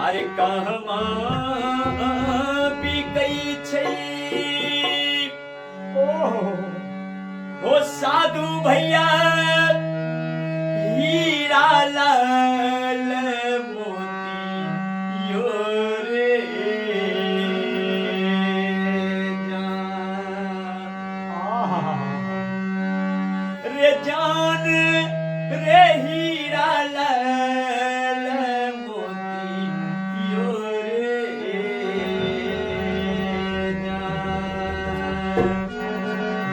अरे कहमा बिकै छै। ओहो। हो साधु भैया हीरा लाल मोती यो रे जान। आहा। रे जान रे हीरा लाल मोती यो रे जान।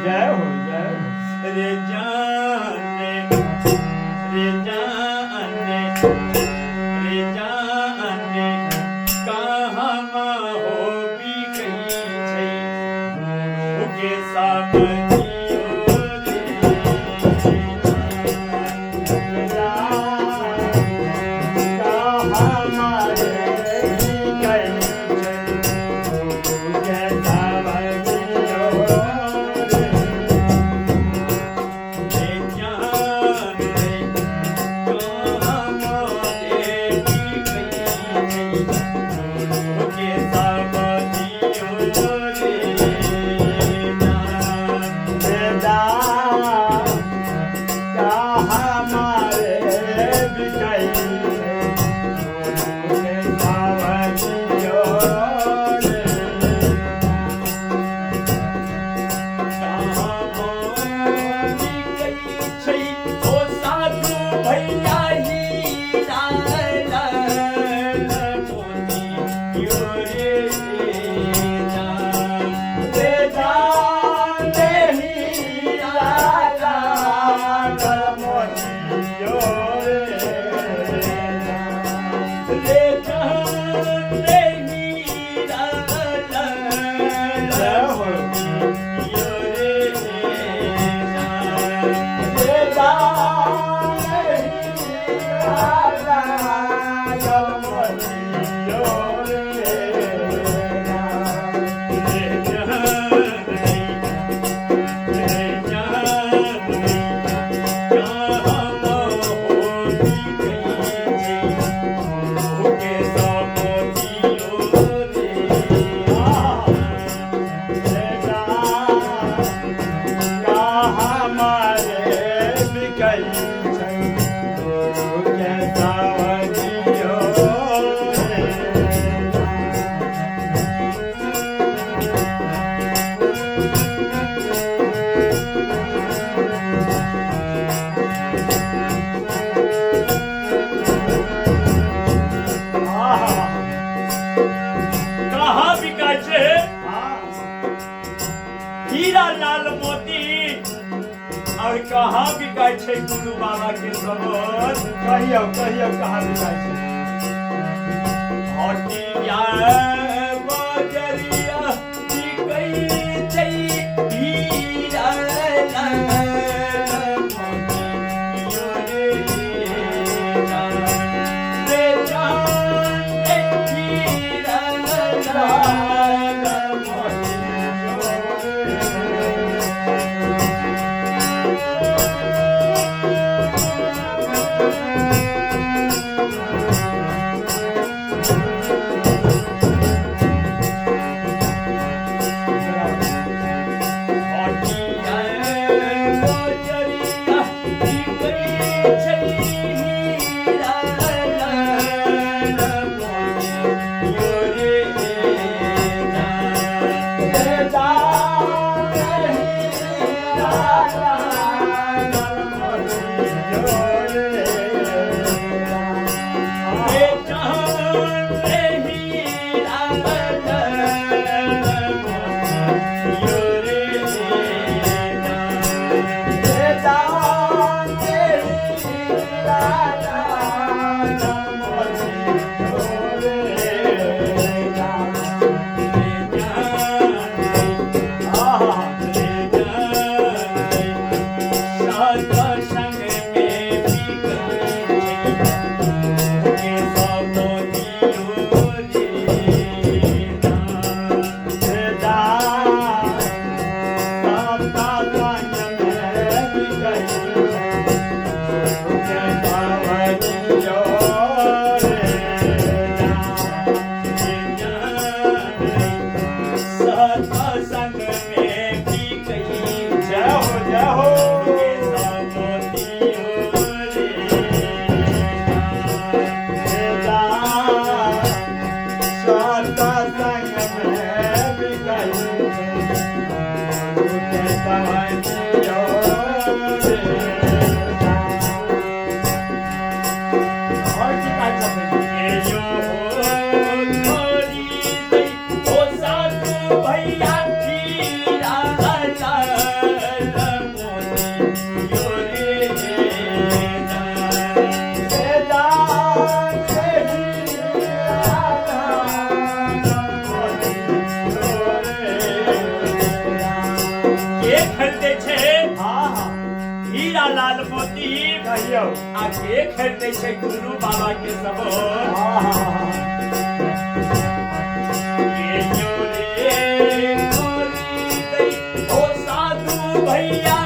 जय हो, जय हो। रे जान रे जान रे जान कहाँ हो बिकै छै गुरु के सावनियो रे रे जान रे कहाँ रे बिकै छै गुरु के सावनियो रे जान। कहाँ बिकाय छै हीरा लाल मोती और कहाँ बिकाय छै गुरु बाबा के सबद? कहियौ, कहियौ, कहाँ बिकाइ छै? हटिया बजरिया बिकै छै हीरा लाल मोती यो रे जान रे जान रे हीरा लाल मोती यो रे। हटिया बजरिया बिकै छै हीरा लाल मोती यो रे जान। रे जान रे हीरा लाल मोती यो रे जान। रे जान रे जान रे सत्संग में आ के खरीदै छै गुरु बाबा के सबोर? आहा। के जोरे खरीदै ओ साधु भैया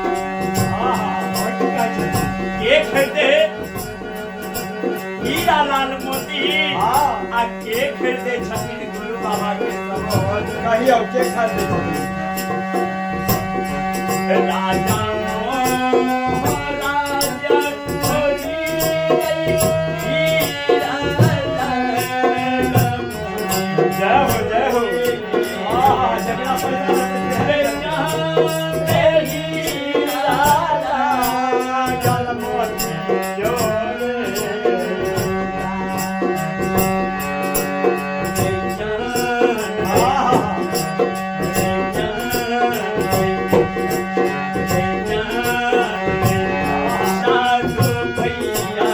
हीरा लाल मोती के खरीदे हीरा लाल मोती आ के खरीदे छथिन गुरु बाबा के सबोर? कहियौ, के खरीदै छथिन? राजा महाराजा खरीदै हीरा लाल मोती। जय हो, जय हो। आहा, जकरा पैसा रहतै से लाल मोती आहा। साधु भैया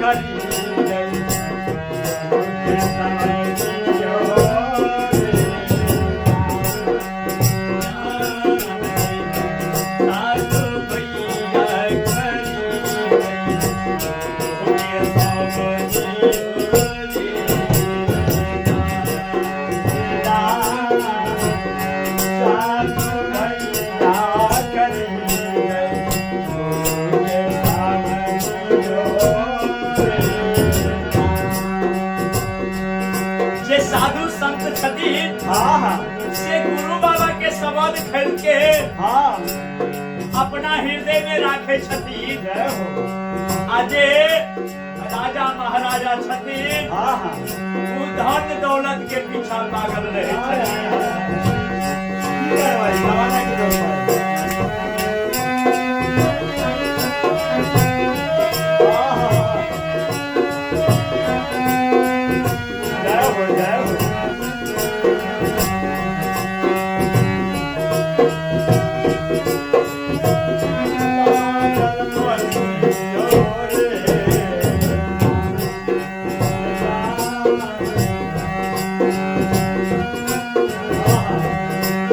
खरीदै के समझियो रे। साधु भैया खरीदै के समझियो रे। जे साधु संत छथिन हाँ से गुरु बाबा के शब्द खरीद के अपना हृदय में राखे छथिन। जय हो। आ जे राजा महाराजा छथिन हाँ ओ धन दौलत के पीछा पागल रहे छथिन। की करबै, जमाना के दोष है। जय हो, जय हो। लाल मोतियो रे।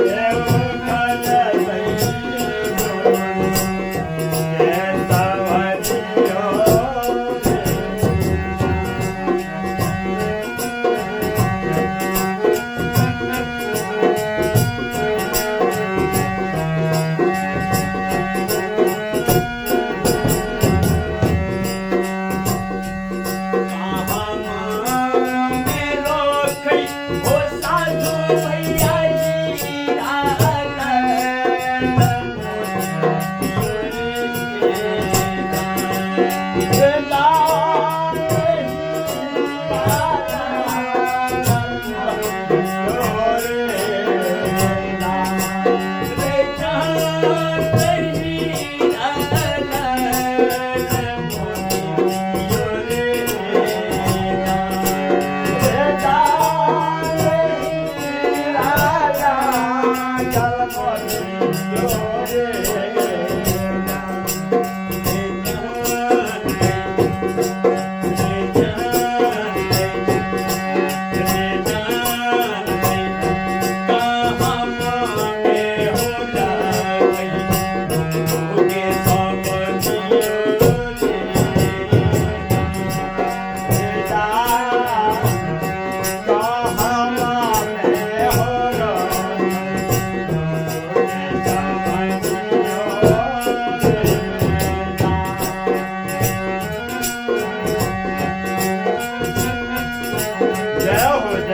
देव खल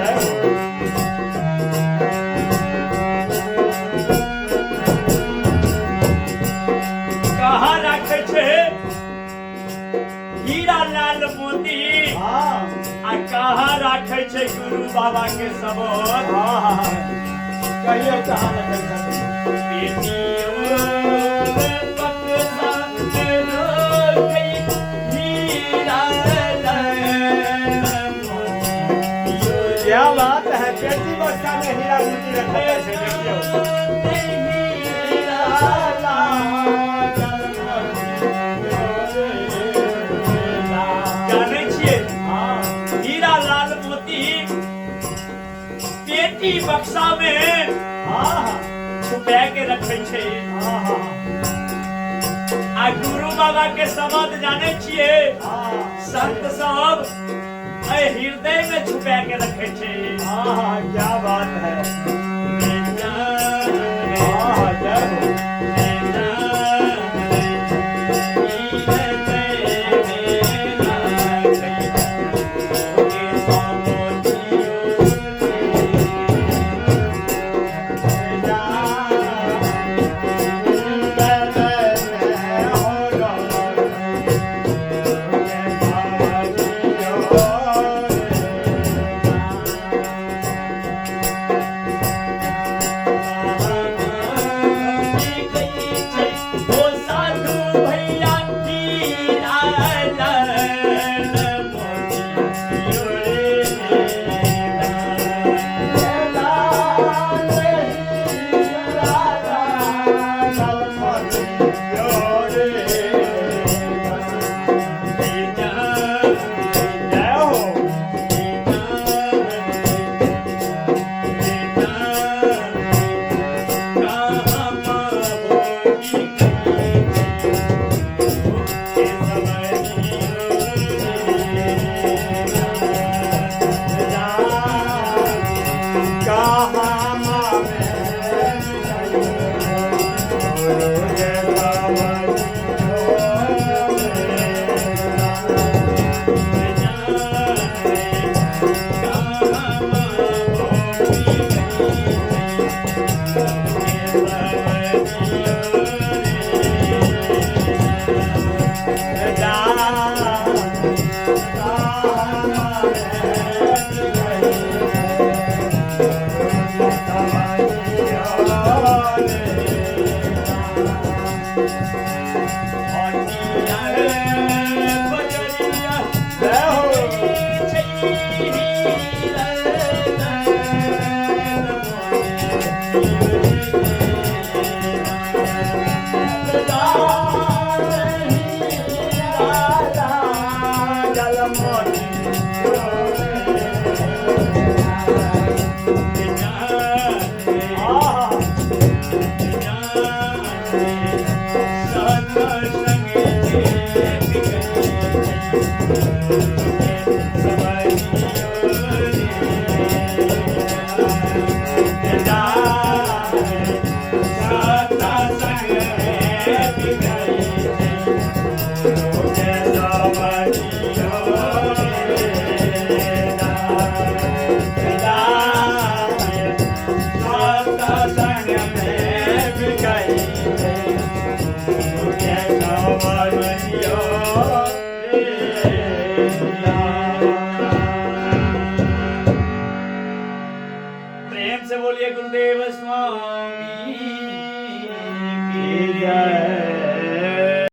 जय हो। कहाँ राखै छै हीरा लाल मोती? हाँ। आ कहाँ राखै छै गुरु बाबा के सबोत? हाँ हाँ, कहियो कहाँ रखै छथिन? क्या बात है, पेटी बक्सा में हीरा मोती रखल जाइ छै, देखियौ। जानै छियै? हाँ। हीरा लाल मोती पेटी बक्सा में हाँ छुपा के रखै छै। हाँ हाँ आ गुरु बाबा के शब्द जानै छियै? हाँ। संत सब एहि हृदय में छुपा के रखै छै। हाँ हाँ, क्या बात है। हाँ हाँ, जय हो। जय हो। जय हो। प्रेम से बोलिए गुरुदेव स्वामी की जय।